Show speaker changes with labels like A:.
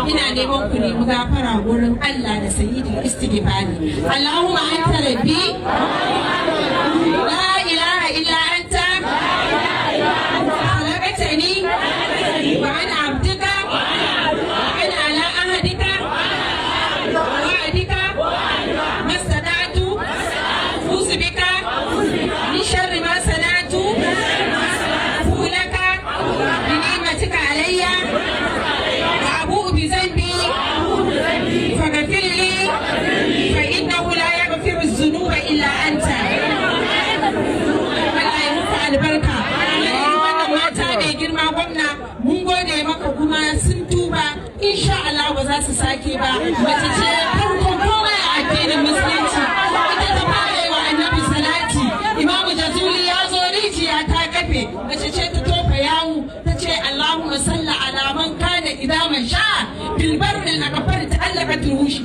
A: Ina neman ku nemi gafara gurin Allah da sayyidul istighfari. اللهم أنت ربي لا إله إلا أنت خلقتني وأنا عبدك وأنا على عهدك ووعدك ما استطعت أعوذ بك من شر ما صنعت أبوء لك بنعمتك علي وأبوء بذنبي فاغفر لي فإنه لا يغفر الذنوب إلا أنت. Allah ya muku albarka. Wannan mata, mai girma gwamna, mun gode maka kuma sun tuba, insha Allah ba za su sake ba. Mace ce farkon komai a addinin Musulunci, ita ta fara yi wa Annabi salati. Imamu Jazuli ya zo rijiya ta kafe, mace ce ta tofa yawu ta ce: اللهم صل على من كان إذا مشى في البر الأقفر تعلقت rushi.